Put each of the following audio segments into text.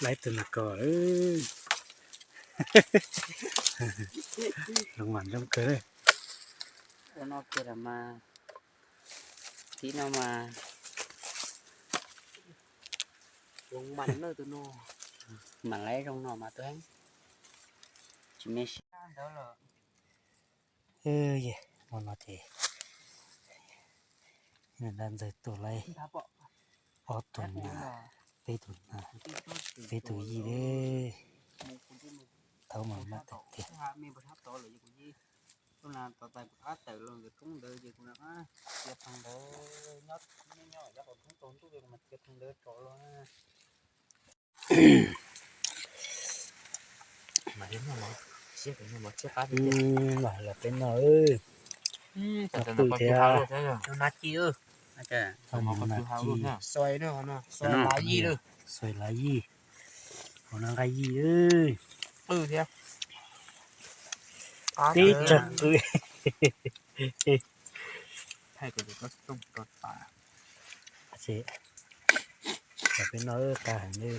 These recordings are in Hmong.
Laib tus nas kos. Zoo mas zoo kawg. Ua no kiag mas, tib no mas zoo mas na tus no. Mas laib zoo no mas tus heev. Tsis me siab ntawd lawm. Ua no ces da ntxawg tua laib ob tug nas, peb tug nas, peb tug yij li. Thaum mas maj tawm tiag. Los peb noj, pw thiab. Xuas lav yij, hauv no nqa yij. Tib tsoom kwv. Los peb noj, qab heev li.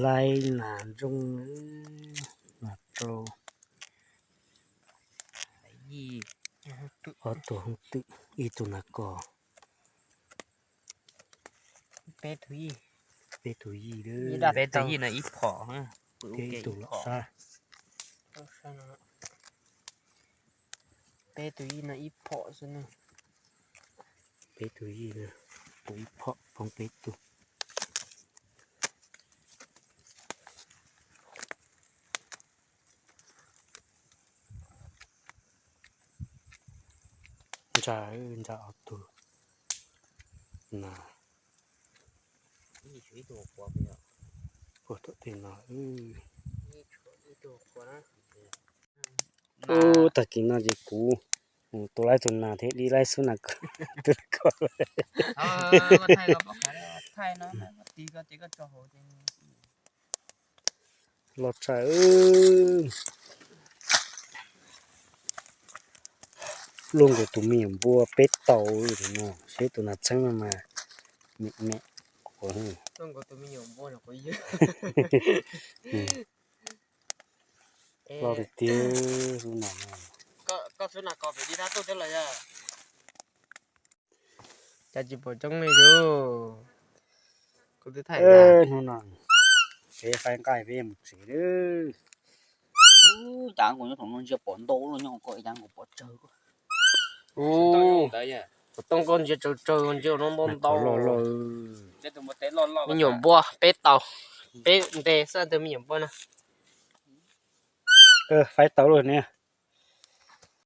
Laib nas nrooj, nas rau, ob tug hooj twm, ib tug nas kos. Peb tug yij, peb tug yij no ib phom, ib tug los sab. Peb tug yij no ib phom xwb na. Peb tug yij, tus ib phom poob peb tug. Ntsa, ntsa ob tug nas. Puag tom tej no. Ub, tag kis no ces kuv mus tua laib tus nas thiab, li laib xub nas kos, tus nas kos. Los tshaj, luaj nkaus tus me nyuam npua peb tau no, seb tus nas txheeb no mas me me quav. Los tiag tiag xub nas. Cas tsis pom coob li zus. Hnub no peb faib nqaij peb mus tsev lawm. Cas kuv nyob thaum no ntsia pom ntau los nyob ko, cas kuv pom tsawg. Ub, kuv tooj koj ntsia tsawg tsawg, ntsia no ntau ntau los. Me nyuam npua peb tau, peb nte xwb ntag me nyuam npua no. Faib tau lawm ne.